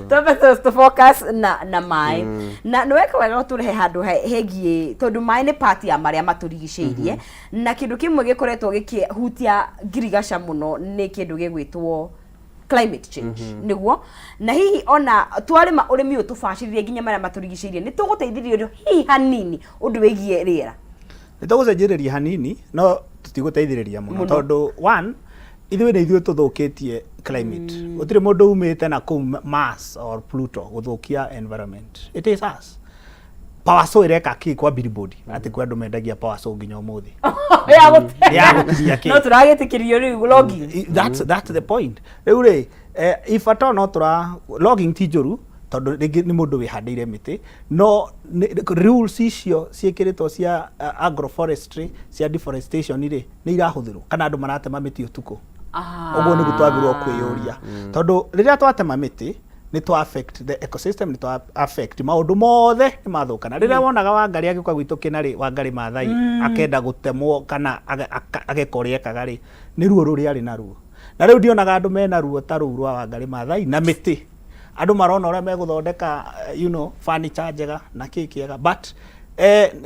Twambe tu focus na maĩ, na nĩ weka wega tũrehe handũ hegiĩ, tondũ maĩ nĩ part ya marĩa matũrigicĩirie, na kĩndũ kĩmwe gĩkoretwo gĩkĩhutia ngirigaca mũno nĩ kĩndũ gĩgwĩtwo climate change. Nĩguo na hihi ona twarĩma ũrĩmi ũyũ tũbacĩrĩre nginya marĩa matũrigicĩirie, nĩ tũgũteithĩrĩrio hihi hanini ũndũ wĩgiĩ rĩera? Nĩ tũgũcenjereria hanini, no tũtigũteithĩrĩria mũno. Mũno. Tondũ one, ithuĩ nĩ ithuĩ tũthũkĩtie climate. Gũtirĩ mũndũ umĩte na kũu Mars or Pluto gũthũkia environment. It is us. Power saw ĩreka kĩ kwa billboard, atĩ kwĩ andũ mendagia power saw nginya ũmũthĩ? Ya gũte- Ya gũtinia kĩ? No tũragĩtĩkĩrio rĩu logging. That's the point. Rĩu rĩ, if at all no tũra logging ti njũru, tondũ rĩngĩ nĩ mũndũ wĩhandĩire mĩtĩ, no rules icio ciĩkĩrĩtwo cia agroforestry, cia deforestation rĩ, nĩ irahũthĩrwo kana andũ maratema mĩtĩ ũtukũ? Ũguo nĩguo twagĩrĩirwo kwĩyũria, tondũ rĩrĩa twatema mĩtĩ nĩ twa affect the ecosystem, nĩ twa affect maũndũ mothe, nĩ mathũka. Na rĩrĩa wonaga Wangarĩ agĩũka gwitũ Kĩnarĩ, Wangarĩ Maathai akenda gũtemwo kana ageka ũrĩa ekaga rĩ, nĩ ruo rũrĩa arĩ naruo. Na rĩu ndionaga andũ mena ruo ta rũu rwa Wangarĩ Maathai na mĩtĩ. Andũ marona ũrĩa megũthondeka furniture njega na kĩ kĩega, but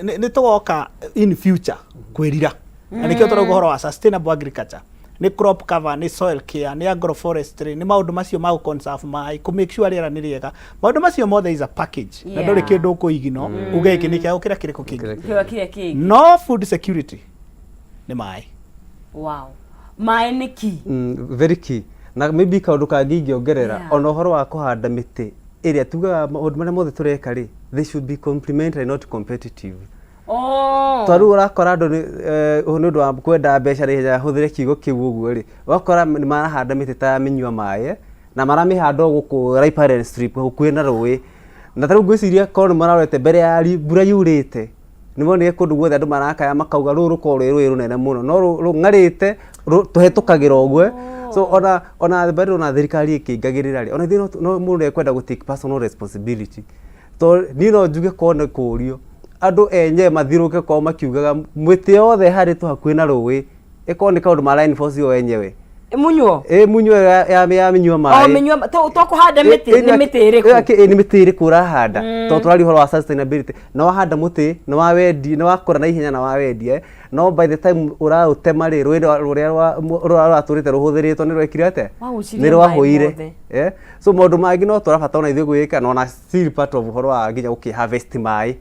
nĩ tũgoka in future kwĩrira, na nĩkĩo tũrauga ũhoro wa sustainable agriculture, nĩ crop cover, nĩ soil care, nĩ agroforestry, nĩ maũndũ macio ma gũ-conserve maĩ, kũ make sure rĩera nĩ rĩega. Maũndũ macio mothe is a package, na ndũrĩ kĩndũ ũkũigino uge gĩkĩ nĩ kĩa gũkĩra kĩrĩkũ kĩngĩ. Kĩrĩa kĩrĩa kĩngĩ. No food security nĩ maĩ. Wow, maĩ nĩ key. Very key. Na maybe kaũndũ kangĩ ingĩongerera, ona ũhoro wa kũhanda mĩtĩ ĩrĩa tugaga, maũndũ marĩa mothe tũreka rĩ, they should be complementary, not competitive. Tondũ rĩu ũrakora andũ nĩ ũndũ wa kwenda mbeca na ihenya, hũthĩre kiugo kĩu ũguo rĩ, ũgakora nĩ marahanda mĩtĩ ta ya mĩnyua maĩ, na maramĩhanda o gũkũ riparian strip hakuhĩ na rũĩ. Na ta rĩu ngwĩciria korwo nĩ marorete mbere ya mbura yurĩte, nĩ monire kũndũ guothe andũ marakaya makauga rũũ rũkoragwo rwĩ rũĩ rũnene mũno, no rũng'arĩte, tũhetũkagĩra ũguo. So ona bado ona thirikari ĩkĩingagĩrĩra rĩ, ona ithuĩ no mũndũ nĩ ekwenda gũ take personal responsibility, tondũ niĩ no njuge korwo nĩ kũũrio andũ enyewe mathiũrũrũke kwao makiugaga mĩtĩ yothe ĩhandĩtwo hakuhĩ na rũĩ ĩkorwo nĩ kaũndũ mara enforce o enyewe. Munyuo. Ĩ, munyuo ya mĩnyua O maĩ. Mĩnyua to kũhanda mĩtĩ, nĩ mĩtĩ ĩrĩkũ? Ĩ, nĩ mĩtĩ ĩrĩkũ ũrahanda? Tondũ tũraria ũhoro wa sustainability, na wahanda mũtĩ nĩ wawendi, nĩ wakũra na ihenya na wawendia, no by the time ũraũtema rĩ, rũĩ rũrĩa rũratũrĩte rũhũthĩrĩtwo nĩ rwekire atĩa? Wagucirie Nĩ maĩ rwahũire. mothe. So maũndũ mangĩ no tũrabatara ona ithuĩ gwĩka, na ona still part of ũhoro wa nginya gũkĩ harvest maĩ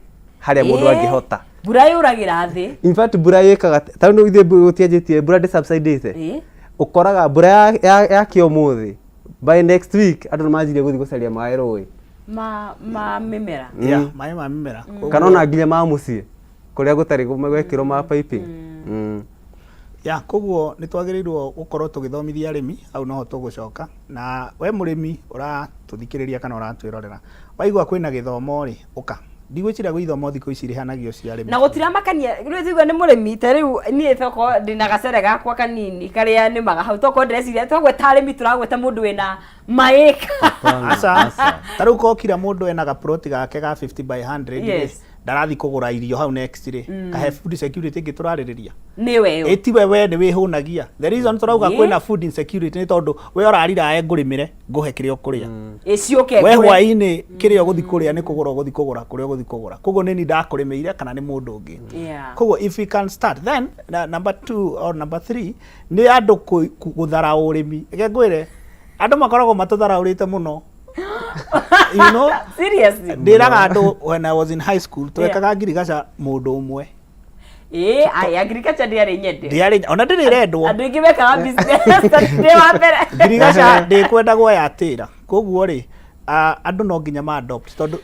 harĩa mũndũ angĩhota. Mbura yũragĩra thĩ. In fact, mbura ĩkaga tondũ ithuĩ gũtianjĩtie mbura ndĩ subsidĩte. Ũkoraga mbura ya kĩũmũthĩ, by next week andũ nĩ manjirie gũthiĩ gũcaria maĩ rũĩ. Ma mĩmera. Yeah, maĩ ma mĩmera. Kana ona nginya ma mũciĩ kũrĩa gũtarĩ gwekĩrwo ma piping. Ya, koguo nĩ twagĩrĩirwo gũkorwo tũgĩthomithia arĩmi. Hau noho tũgũcoka. Na we mũrĩmi ũratũthikĩrĩria kana ũratwĩrorera, waigua kwĩna gĩthomo rĩ, ũka. Ndigwĩciria gwĩ ithomo thikũ ici irĩhanagio cia arĩmi. Na gũtiramakania rĩu tuigua nĩ mũrĩmi ta rĩu niĩ toko ndĩna gacere gakwa kanini karĩa nĩmaga hau, toko ndĩreciria twagweta arĩmi tũragweta mũndũ wĩna maĩka. Aca, ta rĩu kokira mũndũ ena gaploti gake ga 50 by 100 rĩ, Ndarathi kũgũra irio hau next rĩ, kahe food security ĩngĩ tũrarĩrĩria? Nĩwe ĩyo. Ĩtiwe, we nĩ wĩhũnagia. The reason tũrauga kwĩna food insecurity nĩ tondũ we ũrarira ngũrĩmĩre ngũhe kĩrĩa ũkũrĩa. Ĩciũke We ngũre. Hwaĩ-inĩ kĩrĩa ũgũthi kũrĩa nĩ kũgũra ũgũthi kũgũra kũrĩa ũgũthi kũgũra, koguo nĩ ni ndakũrĩmĩire kana nĩ mũndũ ũngĩ? Koguo if we can start then na, number two or number three nĩ andũ gũthara ũrĩmi. Reke ngwĩre, andũ makoragwo matũtharaũrĩte mũno. Seriously? Ndĩraga andũ, when I was in high school twekaga ngirigaca mũndũ ũmwe. Ĩĩ, ai, agriculture ndĩarĩ nyende. Ndĩarĩ ona ndĩrĩ ĩrendwo. Andũ aingĩ mekaga business ndĩ wa mbere. Ngirigaca ndĩkwendagwo ya tĩra, koguo rĩ andũ no nginya ma adopt tondũ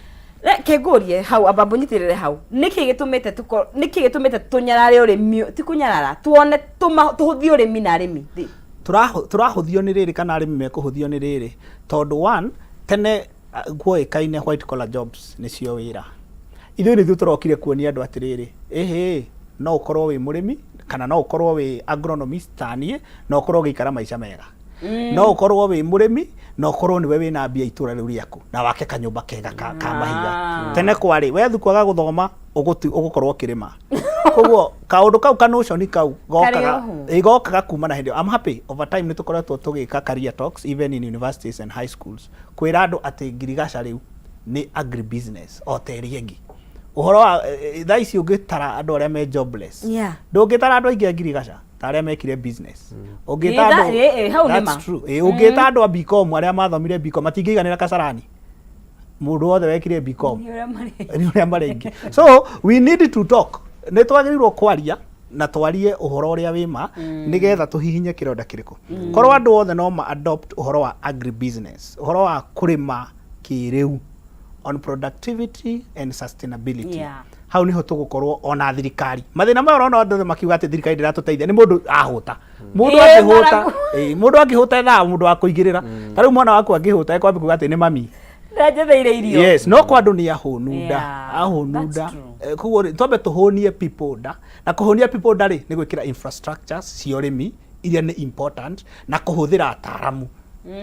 Reke ngũrie hau, amba mbũnyitĩrĩre hau. Nĩkĩ gĩtũmĩte tũko nĩkĩ gĩtũmĩte tũnyarare ũrĩmi, ti kũnyarara, tuone tũhũthie ũrĩmi na arĩmi? Tũrahũthio nĩ rĩrĩ kana arĩmi mekũhũthio nĩ rĩrĩ tondũ one, tene guoĩkaine white collar jobs nĩcio wĩra. Ithuĩ nĩ ithuĩ tũrokire kuonia andũ atĩrĩrĩ, ĩhĩ, no ũkorwo wĩ mũrĩmi kana no ũkorwo wĩ agronomist ta niĩ na ũkorwo ũgĩikara maica mega. No ũkorwo wĩ mũrĩmi na ũkorwo nĩwe wĩna mbia itũra rĩu rĩaku na wake kanyũmba kega ka mahiga. Tene kwarĩ we kwaga gũthoma ũgũkorwo ũkĩrĩma. Koguo kaũndũ kau, kanotion kau gokaga Karĩ oho. Ĩ, gokaga kuma na hĩndĩ ĩyo. I'm happy over time nĩ tũkoretwo tũgĩka career talks even in universities and high schools kwĩra andũ atĩ ngirigaca rĩu nĩ agribusiness o ta ĩrĩa ĩngĩ. Ũhoro wa thaa ici ũngĩtara andũ arĩa me jobless, ndũngĩtara andũ aingĩ a ngirigaca ta arĩa mekire business. Ũngĩta andũ Hau nĩ That's ma. true. Ĩ, ũngĩta andũ a BCom arĩa mathomire BCom matingĩiganĩra Kasarani, mũndũ wothe wekire BCom. Nĩ ũrĩa marĩ. Nĩ ũrĩa marĩ aingĩ. So we need to talk, nĩ twagĩrĩirwo kwaria na twarie ũhoro ũrĩa wĩ ma nĩgetha tũhihinye kĩronda kĩrĩkũ. Korwo andũ othe no ma adopt ũhoro wa agribusiness, ũhoro wa kũrĩma kĩrĩu on productivity and sustainability, hau niho tũgũkorwo ona thirikari mathĩna maya ũrona andũ othe makiuga atĩ thirikari ndĩratũteithia nĩ mũndũ ahũta, mũndũ angĩhũta. Ng'aragu. Ĩ, mũndũ angĩhũta ethaga mũndũ wa kũigĩrĩra. Ta rĩu mwana waku angĩhũta ekwambia kuga atĩ nĩ mami Ndanjetheire irio. Yes, no kwa andũ nĩ ahũnu nda. Ahũnu that's nda. true. Koguo rĩ, twambe tũhũnie people nda, na kũhũnia people nda rĩ nĩ gwĩkĩra infrastructures cia ũrĩmi iria nĩ important na kũhũthĩra ataaramu,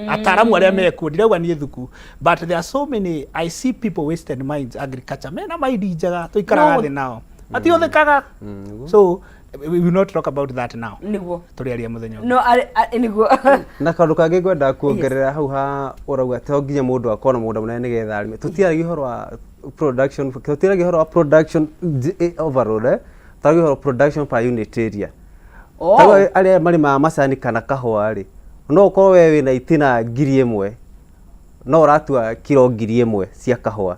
ataaramu arĩa mekuo. Ndirauga niĩ thuku, but there are so many, I see people wasted minds agriculture mena maindi njega tũikaraga No. thĩ nao matihũthĩkaga. So we will not talk about that now. Tũrĩaria mũthenya ũngĩ. No nĩguo. Na kaũndũ kangĩ ngwendaga kuongerera hau ha ũrauga to nginya mũndũ akorwo na mũgũnda mũnene nĩgetha arĩme. Tũtiaragia ũhoro wa production, tũtiaragia ũhoro wa production overall, tũragia ũhoro wa production per unit area. Oh. Tarĩu arĩa marĩmaga macani kana kahũa rĩ, no ũkorwo we wĩna itina 1000 no ũratua kiro 1000 cia kahũa,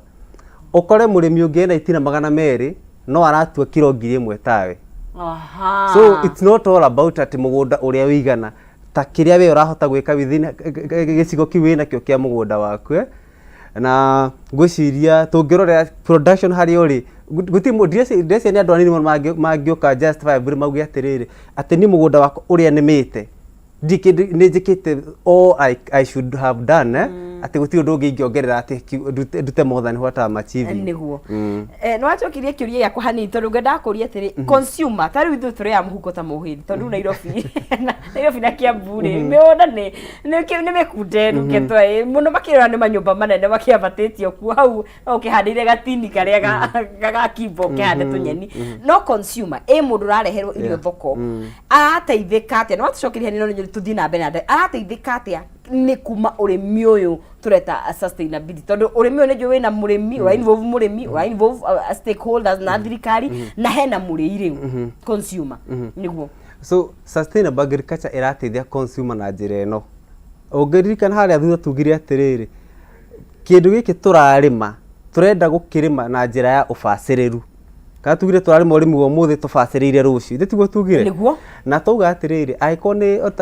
ũkore mũrĩmi ũngĩ ena itina 200 no aratua kiro 1000 tawe. So it's not all about atĩ mũgũnda ũrĩa wĩigana, ta kĩrĩa we ũrahota gwĩka within gĩcigo kĩu wĩnakĩo kĩa mũgũnda waku, eh. Na ngwĩciria tũngĩrorera production harĩa ũrĩ, gũtirĩ ndĩreciria nĩ andũ anini mũno mangĩũka justifiably mauge atĩrĩrĩ, atĩ niĩ mũgũnda wakwa ũrĩa nĩmĩte ndirĩ kĩndũ nĩ njĩkĩte all I should have done, eh? Atĩ gũtirĩ ũndũ ũngĩ ingĩongerera atĩ ndute more than what I'm achieving. Nĩguo. Nĩ wacokirie kĩũria gĩakwa hanini tondũ ngwendaga kũria atĩrĩ, consumer, ta rĩu ithuĩ tũrĩ a mũhuko ta mũhĩndi, tondũ rĩu Nairobi na Kiambu rĩ, mĩgũnda nĩ mĩkunderu ketwe mũno, makĩrora nĩ manyũmba manene makĩambatĩtio kuo hau no ũkĩhandĩire gatini karĩa ga kimbo ũkĩhande tũnyeni. No consumer, ĩ mũndũ ũrareherwo irio thoko arateithĩka atĩa? Nĩ watũcokeria hanini, no nĩ tũthiĩ na mbere na arateithĩka atĩa nĩ kuma ũrĩmi ũyũ tũreta sustainability? Tondũ ũrĩmi ũyũ nĩ njũĩ wĩna mũrĩmi ũra involve, mũrĩmi ũra involve stakeholders na thirikari na hena mũrĩi rĩu consumer, nĩguo. So sustainable agriculture ĩrateithia consumer na njĩra ĩno. Ũngĩririkana harĩa thutha tugire atĩrĩrĩ, kĩndũ gĩkĩ tũrarĩma tũrenda gũkĩrĩma na njĩra ya ũbacĩrĩru, kana tugire tũrarĩma ũrĩmi wa ũmũthĩ tũbacĩrĩire rũciũ, ithe tiguo tugire? Nĩguo. Na twauga atĩrĩrĩ, angĩkorwo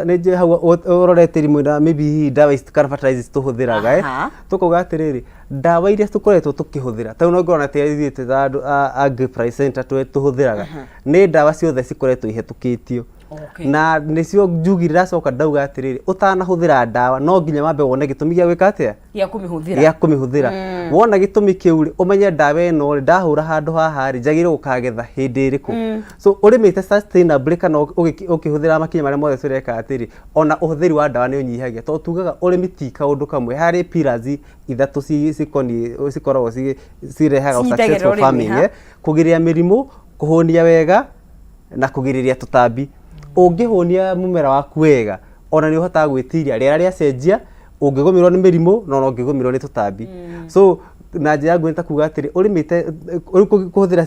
nĩ njũĩ hau ũrorete rimwe na maybe hihi ndawa ici kana fertilizers tũhũthĩraga, tũkauga atĩrĩrĩ, ndawa iria tũkoretwo tũkĩhũthĩra, ta rĩu no ngorwo na ithuĩ twĩ ta andũ a Agri Price Center tũhũthĩraga nĩ ndawa ciothe cikoretwo ihĩtũkĩtio. Okay. Na nĩcio njugire ndacoka ndauga atĩrĩrĩ, ũtanahũthĩra ndawa no nginya wambe wone gĩtũmi gĩa gwĩka atĩa, gĩa kũmĩhũthĩra. Gĩa kũmĩhũthĩra. Wona gĩtũmi kĩu rĩ, ũmenye ndawa ĩno rĩ, ndahũra handũ haha rĩ, njagĩrĩirwo gũkagetha hĩndĩ ĩrĩkũ. So ũrĩmĩte sustainably kana ũkĩhũthĩra makinya marĩa mothe tũreka atĩrĩ, ona ũhũthĩri wa ndawa nĩ ũnyihagia, tondũ tugaga ũrĩmi ti kaũndũ kamwe, harĩ pillars ithatũ cikoniĩ cikoragwo cirehaga cinyitagĩrĩra successful ũrĩmi, farming, ha? Kũgiria mĩrimũ, kũhũnia wega na kũgirĩrĩria tũtambi. Ũngĩhũnia mũmera waku wega, ona nĩ ũhotaga gwĩtiria rĩera rĩacenjia, ũngĩgũmĩrwo nĩ mĩrimũ na ona ũngĩgũmĩrwo nĩ tũtambi. So na njĩra nguhĩ nĩ ta kuga atĩrĩ, ũrĩmĩte rĩu kũhũthĩra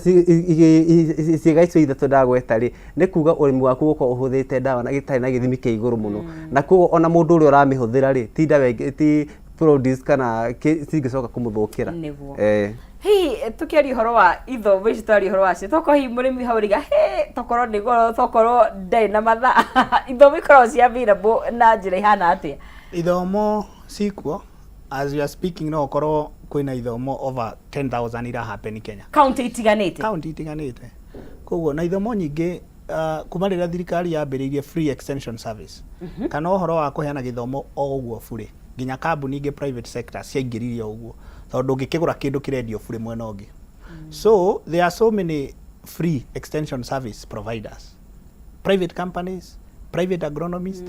ciĩga icio ithatũ ndagweta rĩ, nĩ kuga ũrĩmi waku ũgũkorwo ũhũthĩrĩte ndawa na gĩtarĩ na gĩthimi kĩa igũrũ mũno, na koguo ona mũndũ ũrĩa ũramĩhũthĩra rĩ, ti ndawa ĩngĩ, ti produce kana cingĩcoka kũmũthũkĩra. Nĩguo. Eh. Hihi tukiaria ũhoro wa ithomo ici twaria ũhoro wacio, tokorwo hihi mũrĩmi hau riga he tokorwo nĩ goro, tokorwo ndarĩ na mathaa, ithomo ikoragwo ci available na njĩra ihana atĩa? Ithomo cikuo. As we are speaking, no ũkorwo kwĩna ithomo over 10,000 ira happen Kenya, kaunti itiganĩte. Kaunti itiganĩte. Koguo na ithomo nyingĩ, kuma rĩrĩa thirikari yambĩrĩirie free extension service kana ũhoro wa kũheana gĩthomo o ũguo bure, nginya kambuni ingĩ private sector ciaingĩririe o ũguo, tondũ ndũngĩkĩgũra kĩndũ kĩrendio bure mwena ũngĩ. So there are so many free extension service providers, private companies, private agronomist.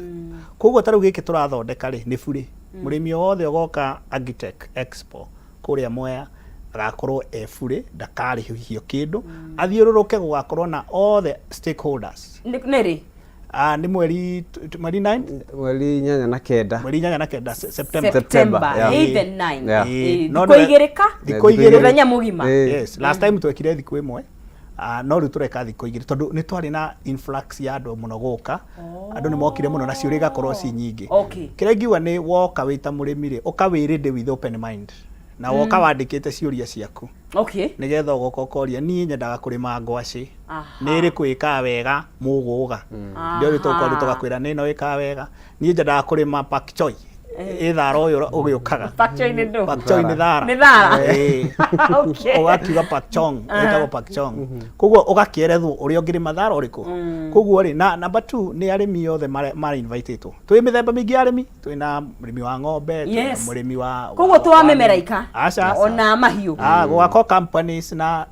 Koguo ta rĩu gĩkĩ tũrathondeka rĩ, nĩ bure. Mũrĩmi o wothe ũgoka Agritech Expo kũrĩa Mwea agakorwo e bure, ndakarĩhio kĩndũ, athiũrũrũke, gũgakorwo na all the stakeholders. Nĩ rĩ? Ah, nĩ mweri 9. Mweri 8 na 9. Mweri 8 na 9 September. September. September, yeah. 8 and 9. Yeah. No Thikũ 2 ka thikũ 2. Mũthenya mũgima. Yes, last time twekire thikũ 1. Ah, no rĩu tũreka thikũ 2 tondũ nĩ twarĩ na influx ya andũ mũno gũka. Andũ nĩ mokire mũno na ciũria igakorwo ci nyingĩ. Kĩrĩa ingiuga nĩ woka wĩ ta mũrĩmi rĩ, ũka wĩ ready with open mind na woka wandĩkĩte ciũria ciaku, nĩgetha ũgoka ũkoria, niĩ nyendaga kũrĩma ngwacĩ, nĩ ĩrĩkũ ĩkaga wega mũgũga? Ndio rĩu tũkori tũgakwĩra nĩ ĩno ĩkaga wega. Niĩ nyendaga kũrĩma pak choi, ĩ thara ũyũ ũgĩũkaga. Pak choi nĩ ndũ? Pak choi nĩ thara. Nĩ thara. Ĩĩ. Ũgakiuga pak chong, ĩtagwo pak chong. Koguo ũgakĩerethwo ũrĩa ũngĩrĩma thara ũrĩkũ. Koguo rĩ, na number 2 nĩ arĩmi othe mara invitĩtwo. Twĩ mĩthemba mĩingĩ ya arĩmi, twĩna mũrĩmi wa ng'ombe, twĩna mũrĩmi wa Koguo to wa mĩmera ika? Aca. Ona mahiũ? Ah, gũgakorwo companies na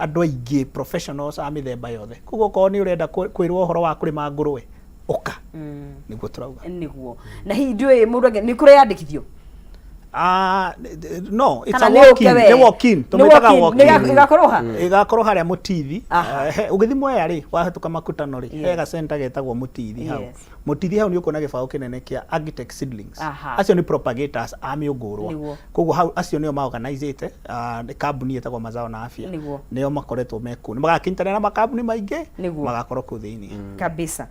andũ aingĩ, professionals a mĩthemba yothe. Koguo okorwo nĩ ũrenda kwĩrwo ũhoro wa kũrĩma ngũrwe, ũka, nĩguo tũrauga. Nĩguo. Na hihi ndiũĩ mũndũ angĩ nĩ kũreyandĩkithio? Ah, no, it's Kana a nĩ walk in. ũke we? Nĩ walk in. Tũmĩtaga Nĩ walk walk in. in. Ĩgakorwo ha? Ĩgakorwo harĩa Mũtithi. Aha. Ũgĩthiĩ Mwea rĩ, wahĩtũka Makutano rĩ, he gacenta getagwo Mũtithi hau. Mũtithi hau nĩ ũkuona gĩbaũ kĩnene kĩa Agritech Seedlings. Acio nĩ propagators a mĩũngũrwa. Koguo hau acio nĩo maorganizĩte, nĩ kambuni ĩtagwo Mazao na Afya. Nĩo makoretwo me kũu. Nĩ magakĩnyitanĩra na makambuni maingĩ, magakorwo kũu thĩinĩ. Kabisa,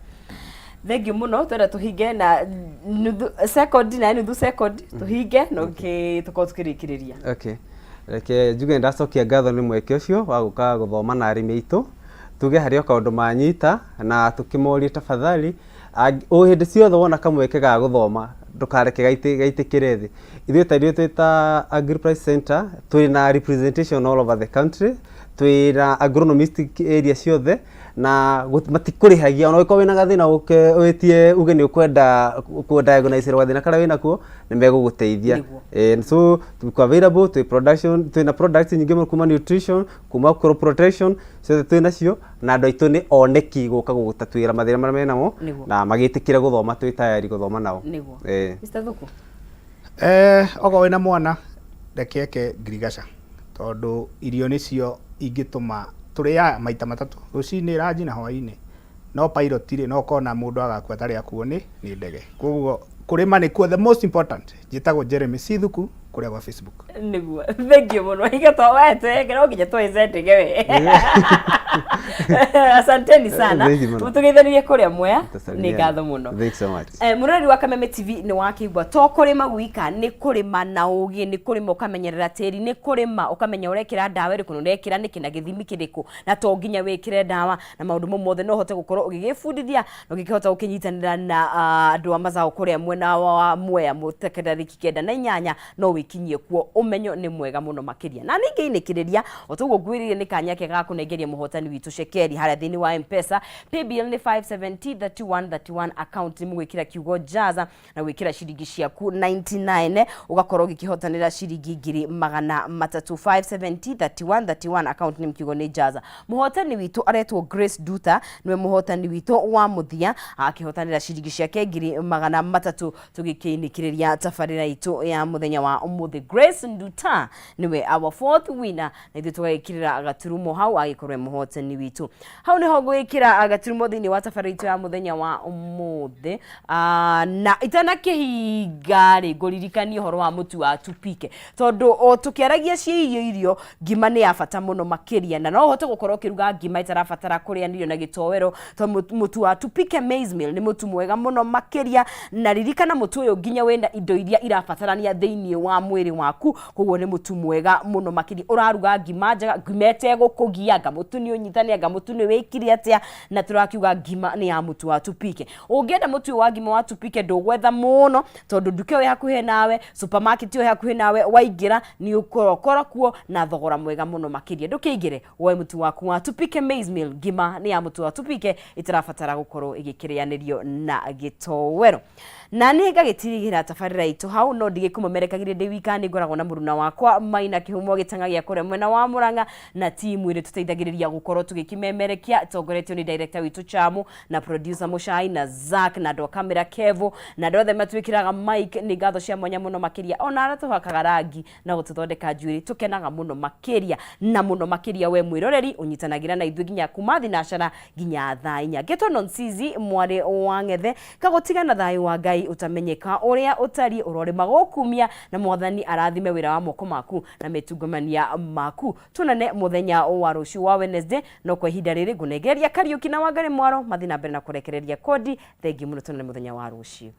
thank you mũno. Twenda tũhinge na nuthu second na nuthu second, tũhinge na tũkorwo tukĩrĩkĩrĩria. Okay. Reke njuge nĩ ndacokia ngatho nĩ mweke ũcio wa gũka gũthoma na arĩmi aitũ, tuge harĩ o kaũndũ manyita na tũkĩmorie tafadhali, o hĩndĩ ciothe wona kamweke ga gũthoma, ndũkareke gaitĩkĩre thĩ. Ithuĩ ta ithuĩ twĩ ta Agriprice Center, twĩ na representation all over the country, twĩ na agronomist area ciothe na matikũrĩhagia. Ona ũngĩkorwo wĩna gathĩna, ũke wĩtie uge nĩ ũkwenda kũ diagnose gathĩna karĩa wĩnakuo, nĩ megũgũteithia. Nĩguo. So tuko available, twĩ production, twĩna products nyingĩ mũno, kuma nutrition, kuma crop protection, ciothe twĩ nacio, na andũ aitũ nĩ oneki gũka gũtatuĩra mathĩna marĩa menamo na magĩtĩkĩra gũthoma, twĩ tayari gũthoma nao. Nĩguo. Mr. Thuku. Okorwo wĩna mwana, reke eke ngirigaca, tondũ irio nĩcio ingĩtũma tũrĩaga maita matatũ, rũcinĩ, ranji na hwaĩ-inĩ. No pilot rĩ, no ũkona mũndũ agakua atarĩ akuo nĩ ndege. Koguo kũrĩma nĩkuo the most important. Njĩtagwo Jeremy Sithuku kũrĩa gwa Facebook. Nĩguo, thank you mũno. Iga to wete no nginya tweze ndege we. Asanteni sana. Thank you mũno. Mũtũgeithanirie kũrĩa Mwea. Nĩ Tũsalimia. ngatho mũno. Thanks so much. Mũrori wa Kameme TV, nĩ wakĩigua, to kũrĩma gwika, nĩ kũrĩma na ũgĩ, nĩ kũrĩma ũkamenyerera tĩri, nĩ kũrĩma ũkamenya ũrekĩra ndawa ĩrĩkũ na ũrekĩra nĩkĩ na gĩthimi kĩrĩkũ, na to nginya wĩkĩre ndawa, na maũndũ mau mothe no ũhote gũkorwo ũgĩgĩbundithia na ũgĩkĩhota gũkĩnyitanĩra na andũ a mazao kũrĩa mwena wa Mwea mũteke tarĩki 98 no wĩke. Ũgĩkinyie kuo ũmenyo nĩ mwega mũno makĩria. Na ningĩ inĩkĩrĩria o toguo ngwĩrĩire, nĩ kanya kega ga kũnengeria mũhotani witũ cekeri harĩa thĩinĩ wa M-Pesa. Paybill nĩ 570 31 31, account nĩ mũgwĩkĩra kiugo Jaza na gwĩkĩra ciringi ciaku 99, ũgakorwo ũgĩkĩhotanĩra ciringi 300,000. 570 31 31, account nĩ kiugo nĩ Jaza. Mũhotani witũ aretwo Grace Duta, nĩwe mũhotani witũ wa mũthia, akĩhotanĩra ciringi ciake 300,000. Tũgĩkĩinĩkĩrĩria tabarĩra itũ ya mũthenya wa ũmũthĩ, Grace Nduta nĩwe our fourth winner, na ithuĩ tũgagĩkĩrĩra gaturumo hau agĩkorwo e mũhotani witũ. Hau nĩho ngũgĩkĩra gaturumo thĩinĩ wa tabarĩra itũ ya mũthenya wa ũmũthĩ. Na itanakĩhinga rĩ, ngũririkanie ũhoro wa mũtu wa tupike, tondũ o tũkĩaragia cia irio, ngima nĩ ya bata mũno makĩria, na no ũhote gũkorwo ũkĩruga ngima ĩtarabatara kũrĩanĩrio na gĩtoero, tondũ mũtu wa tupike maize meal nĩ mũtu mwega mũno makĩria. Na ririkana, mũtu ũyũ nginya wĩna indo iria irabatarania thĩinĩ wa mwĩrĩ waku, koguo nĩ mũtu mwega mũno makĩria. Ũraruga ngima njega, ngima ĩtegũkũgia, anga mũtu nĩ ũnyitani, anga mũtu nĩ wĩkire atĩa, na tũrakiuga ngima nĩ ya mũtu wa tupike. Ũngĩenda mũtu ũyũ wa ngima wa tupike, ndũgwetha mũno, tondũ nduka ĩyo ĩ hakuhĩ nawe, supermarket ĩyo ĩ hakuhĩ nawe, waingĩra nĩ ũkũrokora kuo na thogora mwega mũno makĩria. Ndũkĩingĩre woe mũtu waku wa tupike maize meal. Ngima nĩ ya mũtu wa tupike, ĩtarabatara gũkorwo ĩgĩkĩrĩanĩrio na gĩtowero. Na nĩ ngagĩtirigĩra tabarĩra itũ hau, no ndigĩkũmemerekagĩria ndĩ wika, nĩ ngoragwo na mũruna wakwa Maina Kĩhumo Gĩtang'a gĩa kũrĩa mwena wa Mũrang'a, na timu ĩrĩa tũteithagĩrĩria gũkorwo tũgĩkĩmemerekia, tongoretio nĩ director witũ Chamu na producer Mũcai na Zack na andũ a kamera Kevo na andũ othe matwĩkĩraga mic. Nĩ ngatho cia mwanya mũno makĩria, ona arĩa tũhakaga rangi na gũtũthondeka njuĩrĩ, tũkenaga mũno makĩria na mũno makĩria. We mwĩroreri ũnyitanagĩra na ithuĩ nginya kuma thinacara nginya thaa 4, ngetwo Nonsizi mwarĩ wa Ng'ethe, kagũtiga na thayũ wa Ngai ũtamenyeka ũrĩa ũtariĩ. Ũrorĩma gũkumia na Mwathani arathime wĩra wa moko maku na metungumania maku. Tuonane mũthenya wa rũciũ wa Wednesday, no kwa ihinda rĩrĩ ngũnengereria Kariũki na Wangari Mwaro mathiĩ na mbere na kũrekereria kodi. Thengiũ mũno, tuonane mũthenya wa rũciũ.